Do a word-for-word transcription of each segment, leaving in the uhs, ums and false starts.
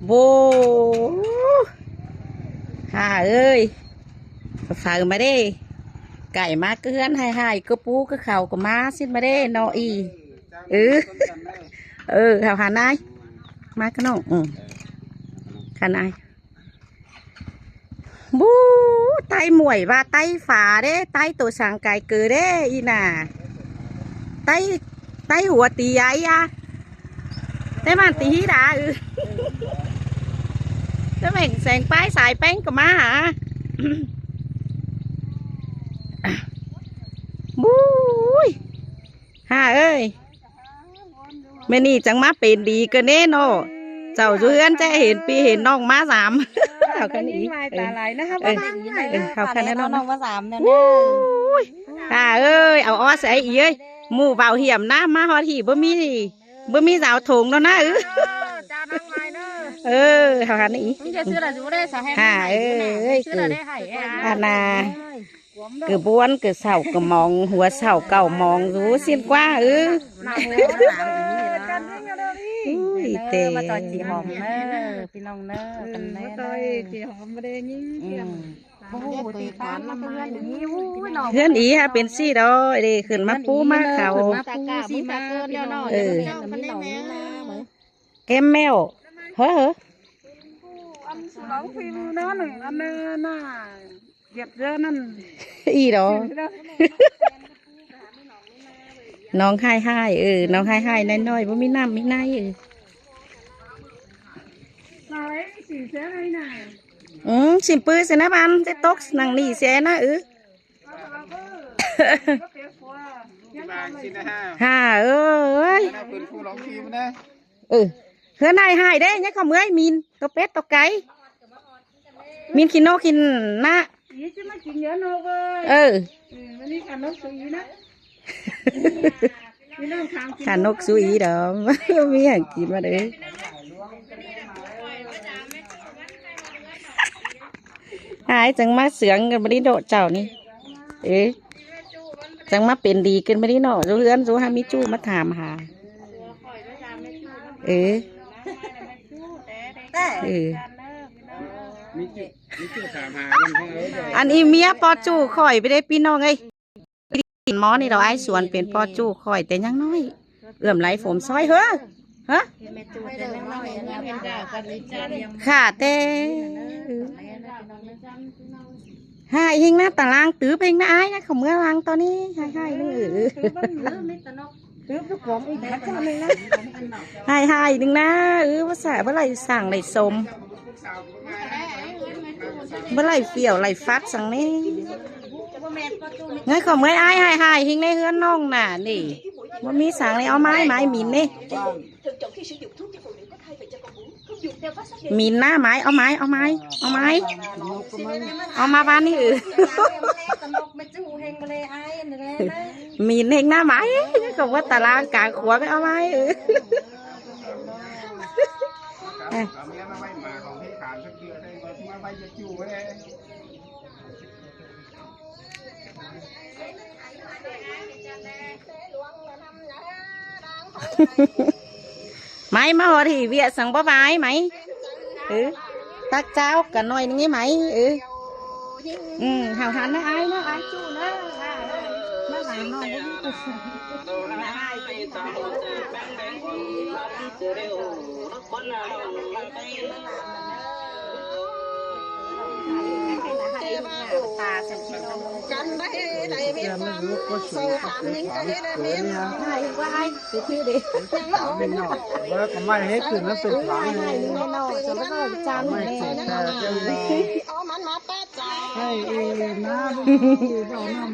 Bố. Hà ơi. Phở mà đê. Cải má cứ hươn hai hai cứ pú cứ khẩu cứ má xít mà đê nó y. Ừ. Ừ, hào hà nai. Má cứ nó. Ừ. Hà nai. Bú, tay muổi và tay phá đê, tay tổ sáng cái cử đê, y nà. Tay, tay hùa tí ai à. Tay màn tí hí đá, ừ. Tay mèn seng pái sai peng của má hả? Búi. Hà ơi. Mẹ nì chẳng má pên đi cơ nế nô. Cháu dú hươn chả hên pi hên nong má dám. Hào khăn ý. Ê, hào khăn nế nô. Hà ơi, áo ó sẽ ý ơi. Mù bảo hiểm ná, má hót hỉ bơ mi. Bơ mi giáo thống nó ná ư. Ơ, hào khăn ý. Hà ơi, cử. Hà nà. Cử buôn, cử sảo, cử mong, hùa sảo cảo mong, dú xin quá ư. Ui, tê. Mà tôi chỉ hòm nơ, phi nông nơ, cần nơ. Tôi chỉ hòm mà đây nhưng. Hươn ý ha, pên sí đó, để khửn má pú má khảo. Ừ. Kem mèo. Hớ hớ. Ăn sửa đóng phim nó này, ăn, ờ, nà. Việt Dơ năn. Ý đó. Nong hai hai, ừ, nong hai hai nai noi, bố mi năm mi nai, ừ. Nà ấy, xỉn xé hay nà. Ừ, xỉn pư xé ná ban, xé tốc, nằng nỉ xé ná, ừ. Hà ơi. Ừ. Hứa nai hai đê, nhá, không ơi, min, tô pết, tô cái. Min khi nô khi nạ. Ý chứ mà chỉ nhớ nô vơi. Ừ. Ừ, mà đi khả nông tự ý nạ. Khả nông sú ý đó. Mi hàng kín mà đấy. Ai, chẳng má sướng, đi độ chào nì. Ê. Chẳng má pên đi, kên má đi nọ, dú hươn, dú há mi chu má tham hả. Ê. Ê. Ăn ý mía po chu khỏi bê đê pi nọ ngay. Mó nì đâu ai xuân pên po chu khỏi té nhăng nói. Ưm lai phôm soi hớ. Hớ? Khả tê. Hai hình ná tả lang tứ hình ná ai ná không ngờ lang to ní. Hai hai ná. Hai hai ná. Ừ, bác xã bác lại sàng lại sôm. Bác lại phiểu lại phát sàng ní. Ngay không ngờ ai hai hai hình này hứa nông nà ní. Bác mi sàng này ó mái mái mìn ní. Mìn ná mái, ó mái, ó mái, ó mái. Ó má bán ní ừ. Mìn hình ná mái, không có tà la cả khóa cái ó mái ừ. Máy má hót hỉ ꞌviạk săng báu ꞌvái máy. Ừ. Tắc cháo cả nồi ꞌnưng máy. Ừ. Ừ, hảo hán ꞌnớ ai ꞌnớ ai chu ꞌnớ. Má vàng nong báu ꞌmí.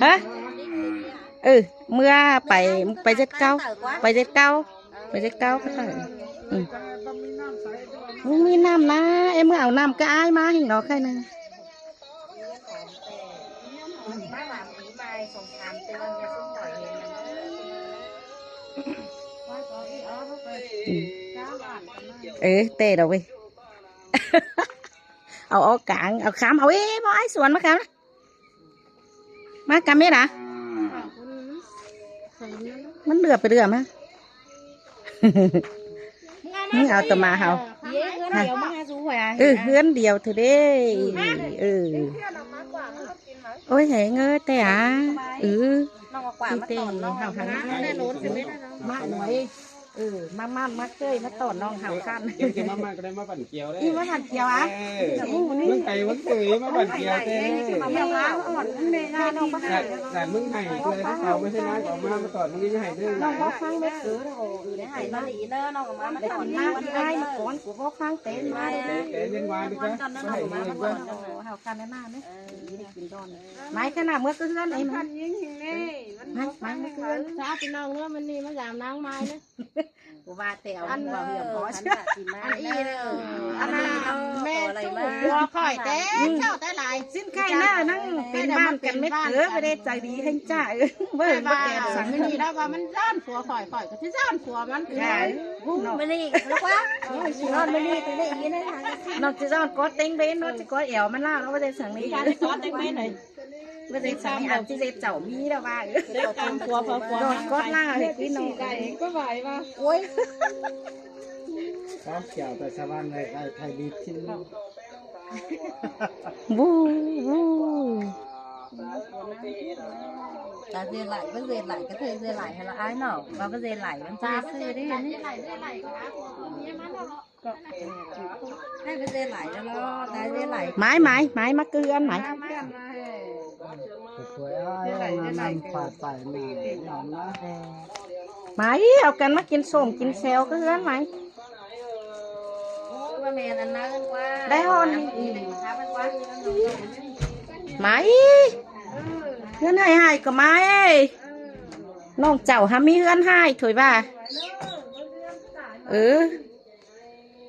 Hả? Ừ, ꞌmưa pay, pay ꞌdệt cáu, pay ꞌdệt cáu. Pay ꞌdệt cáu khắt tải. Ừ. ꞌMí ꞌnặm ná, ê, ꞌmưa au ꞌnặm cá ai ꞌmá hinh nó khay ꞌnưng. Ừ. Ê, tê đâu ê. Au, au cáng, au khám, au ê, báu ai xuân ꞌmá khám. Má cắm mết à? Mắn lừa pay lừa má. Mứt au tô ma hảư. เดียวมาหาสู่หวยอ่ะ เออ เฮือนเดียวเถอะเด้ เออ โอ้ย แหงเอ้ย แต่อ่ะ เออ น้องเอากวาดมาตอนน้อง ที่เตะ เอาหา มาหน่อย เออ มา มา มาเกยมาตอนน้องหาวคัน เดี๋ยวจะมา มาก็ได้มาปั่นเกี่ยวได้ นี่มาปั่นเกี่ยวอ่ะ เออ เมืองไทยเมืองเตยมาปั่นเกี่ยวเต้ มาหาอ่อน แม่ย่าน้องมาหา สารเมืองไทยเลย เขาไม่ใช่น้า เขามา มาตอนเมืองไทยเด้อ น้องบอกฟังแม่เต๋อ โอ้ เออ ได้หายมาดีเนอะ น้องเอามา มาตอนนี้วันไทยมาก่อน กูบอกฟังเต็มมาเลย เต้เล่นวานดีกว่า วันก่อนนั่น มาให้ เอามา เงิน มา ก่ ก่ อน โอ้ หาวคันได้มาเนี่ย เออ ได้กินดอน ไม้ขนาดเมื่อคืนไอ้มัน มันยิงหิงเน่ มัน ไม้ ไม้เมื่อคืน สาพี่น้องเนอะ มันนี่มายามนางไม้เนี่ย กูว่าแต่เอา อัน หัวเหือกพอ อัน เชื่อ อันอีเด้อ อันนั้น อันนั้น แม่ ต่ออะไร สู้ มา หัวข่อยแต่ อืม เจ้าแต่หลาย สิ้นไข่หน้านั่งเป็นบ้านกันไม่เกิด ไม่ได้ใจดีให้จ้า เออ เว้ย แม่บ้าน บ่แก่สัง ไม่นี่แล้วว่ามันย้อนผัวข่อย ข่อยก็ที่ย้อนผัวมัน ใช่ ไม่นี่แล้ววะ ย้อนไม่นี่ ไม่ได้ยินเลยค่ะ นอกจากย้อนก็เต็งเบน นอกจากก็แอวมันล่า แล้วว่าจะสังนี้ มีการซ้อนเต็งเบนหน่อย เมื่อเด็กสองอันที่เด็กเจ้ามีแล้วว่า เออ เด็กกำผัวผัวผัว โดนกดล่าเลยพี่น้อง ได้ก็ไหวว่ะ โอ้ย สามเกี่ยวแต่สวรรค์เลย ไอ้ไทยดีขึ้น บู๊ บู๊ ตาเสียไหล ก็เสียไหล ก็เธอเสียไหล ให้ละอ้ายเนาะ ว่าก็เสียไหล มันจะซื้อได้ ไหลได้ไหลก็หาผัวผัวเมียมันเนาะ ให้ไปเจอไหลแล้วเนาะ ตายเจอไหล ไม้ ไม้ ไม้ มาเกลือน ไม้ สวยอ้าย นำปาดใส่หน่อย นำนะ ไม้ เอากันมากินส้มกินแซวเกลือน ไม้ โอ้ ว่าแม่นั่นนะ ว่า ได้ฮอน นี่ ครับ ว่า ไม้ เฮือนไห้ไห้ก็ไม้ น้องเจ้าหามีเฮือนไห้ถอยว่า เออ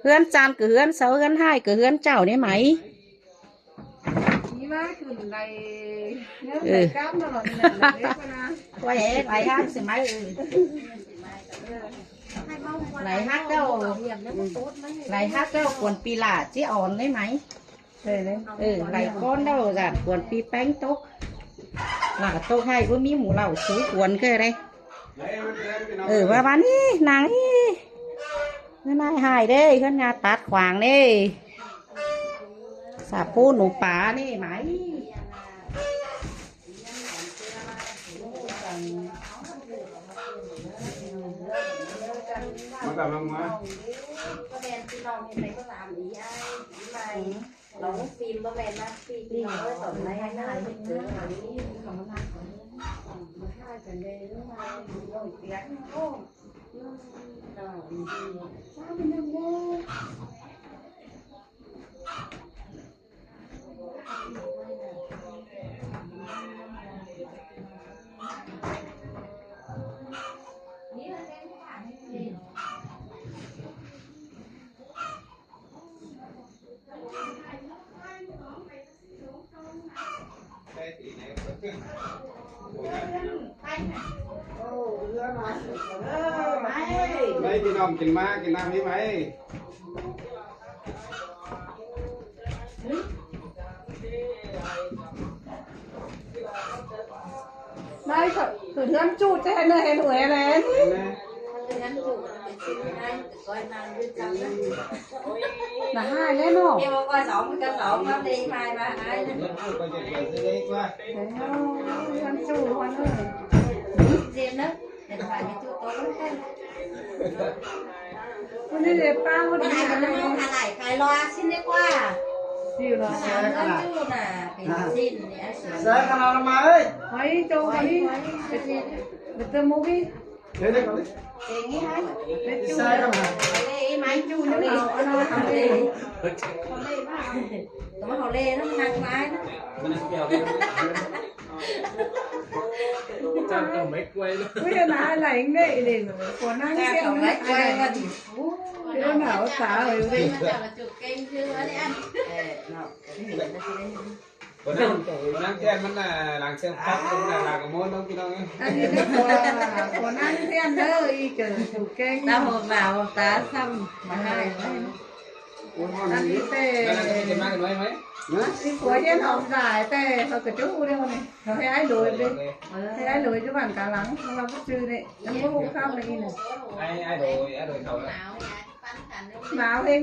เฮือนจานก็เฮือนเสา เฮือนไห้ก็เฮือนเจ้านี่ไหม นี่มาขึ้นในเฮือน เออ ในกล้ามตลอดเลยนะ ไหลฮักสิไหม เออ ไหลฮักเจ้า ไหลฮักเจ้า กวนปีหล่าจิอ่อนได้ไหม เออ ไหลก้อนเจ้า กวนปีแป้งตก หล่าตกให้ บ่มีหมู่เหล่าสูกวนเกอได้ เออ ว่าวันนี้นางนี่ เฮือนไห้ไห้เด้ เฮือนงาตัดขวางเด้ สาปูหนูป๋านี่ไหม มากับมังมา ก็แดนพี่น้องเห็นไหมก็ตามอีไอ้อีไม้ เราก็ฟิล์มบ่แม่นนะ ฟิล์มพี่น้องเอ้ย สอนไล่ให้หน้าเห็นเจออันนี้ เขามานั่งก่อน มาฆ่ากันเลย เรื่องมาเรื่องเสียง โอ้ อืม เนาะ อืม อืม ไม่พี่น้องกินมากินน้ำนี่ไหม ได้ค่ะ คือเฮือนจู้แจ้เนอะ เห็นหวยอะไรนี่ เห็นไหม เฮือนจู้เป็นชิ้นไม้ แต่ก้อยนางด้วยกันนะ น่าหายแน่เนาะ เดี๋ยวก้อยสองมันก็สองครับ เลยหายมาหายนะ เฮือนจู้ก็จะเกิดขึ้นได้กว่า เออ เฮือนจู้วันเนอะ เรียนนะ วันนี้เลยป้าวันนี้ ขายรอชิ้นดีกว่า อยู่รอ เงินอยู่น่ะ เป็นชิ้นเนี่ย เสิร์ฟขนาดมาเอ้ย หอยโจวันนี้ เป็นเตอร์มูฟวี่ เดี๋ยวเดี๋ยวก่อนดิ อย่างนี้ฮะ เป็นจู เสิร์ฟขนาด เล่ไม้จูนี่เอาเอาเอาเลย ตัวเขาเล่นะ มันหนักไม้นะ มันเกี่ยวกัน จำเอาไม้กล้วยเลย อุ้ย หนาอะไรเนี่ย ไอ้เด็กหัวนั่งเส้น ไม้กล้วยก็ดี โอ้ย หนาวสาวเลย มันจะมาจุกเก่งคืออันนี้อัน เออเนาะ วันนั้นวันนั้นแจ้งมันน่ะ หลังเสียงปั๊บมันน่ะ หลังกระโมนน้องพี่น้องเอ้ย อันนี้ก็หัว หัวนั่งเส้นเด้อ อีกเกิดจุกเก่ง ตาหัวหนาวตาซ้ำมาให้ไว้ อันนี้แต่ แล้วเราจะกินมากกันไว้ไหม นะ อีกหัวเย็นหอมสายแต่เขากระจู้เดียวนี่ เขาให้ไอ้โดยไป ให้ไอ้โดยอยู่บ้านกลางหลัง เพราะว่าผู้ซื้อนี่ยังไม่รู้ข้ามเลยนี่ ไอ้ไอ้โดย ไอ้โดยเขา หนาวเอง หนาวเอง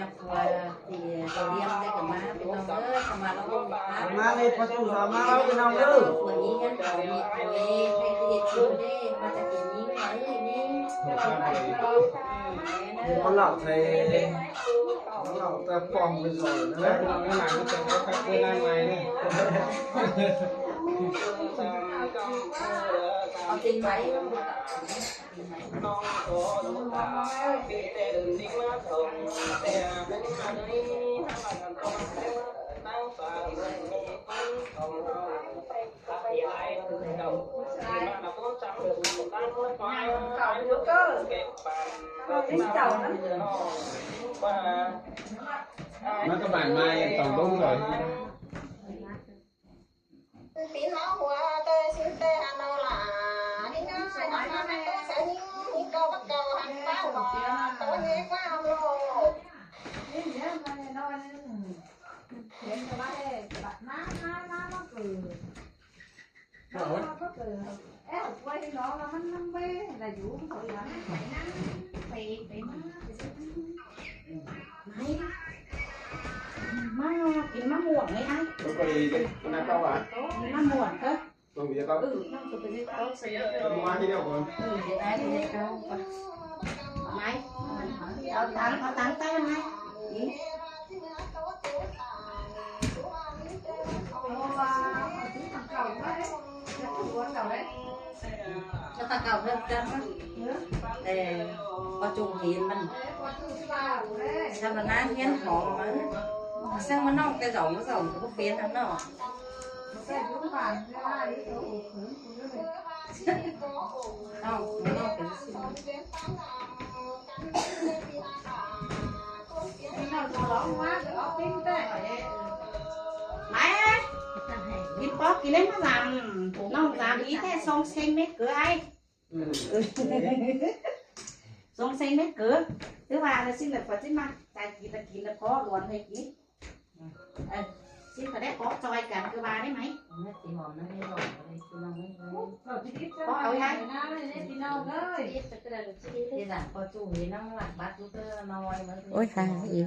ꞌnặp ꞌva ꞌti ꞌliêm đé ꞌcọ ꞌmá ꞌpi ꞌnọng ới, ꞌsa ꞌma ꞌló ꞌcọ ꞌmá. ꞌMá ꞌnị ꞌpa ꞌchu ꞌsa ꞌmá ꞌló ꞌpi ꞌnọng ới. Phua ꞌnhính ꞌnặn ꞌcọ ꞌmí ꞌtoi, ꞌkhạy ꞌti ꞌchư đé, ꞌva ꞌchạ kin ꞌnhính ꞌmá ới ꞌnhính. ꞌCọ ꞌlẹo thảy, ꞌcọ ꞌlẹo ta pom ꞌpi ꞌsội ꞌnớ. Au tin máy. Nó các bạn mai tổng đúng rồi. Pin nó hua tơ xin tơ hăn nâu lả. Hít nó sai hăn nâu hăn tơ sai hít, hít câu bắt cầu hăn bao lả. Tơ nhé quá hăn lô. Nó, nó, nó cứ. Nó, nó cứ. Ê, hôm qua thì nó là nó năm bê, là dụ không phải là nó phải năm, phải, phải năm. Má, kin ꞌmá muôn ꞌnị ải. Ơ, ꞌcọ đi, kin ꞌmá muôn ꞌcọ. Kin ꞌmá muôn ꞌcọ. Ơ, ꞌnọng ꞌcọ pay ꞌdệt ꞌcọ, ꞌsớ. Kin ꞌmá ꞌnị ꞌcọ. Ơ, kin ꞌmá ꞌnị ꞌcọ. Mai, au tang, au tang ꞌtẹ mai. Ơ. Nó ta cào hơn cân á. Ê, ꞌcọ ꞌchu hên ꞌmắn. Sao mà ꞌnáng hiến hỏng mà. Sao mà ꞌnọng cái giọng, cái giọng của phiến hẳn nó. Không, ꞌnọng cái gì. Mai ơi, kin ꞌpọ kin ꞌlẹng ꞌmá dăm. ꞌNọng dăm ꞌí ꞌtẹ song seng mết ꞌcọ ải. Song seng mết ꞌcọ. Thứ ba là xin là Phật xin mà. Tại kin là kin là có luôn hay kin. Ơ, xin Phật đấy có choi cắn ꞌcọ ba đấy mày. Nó chỉ hòm nó mới hòm, nó mới hòm. Có áo hay. Thế là có chú thì nó lặt bắt chú tơ nói mà. Ôi, hàng gì?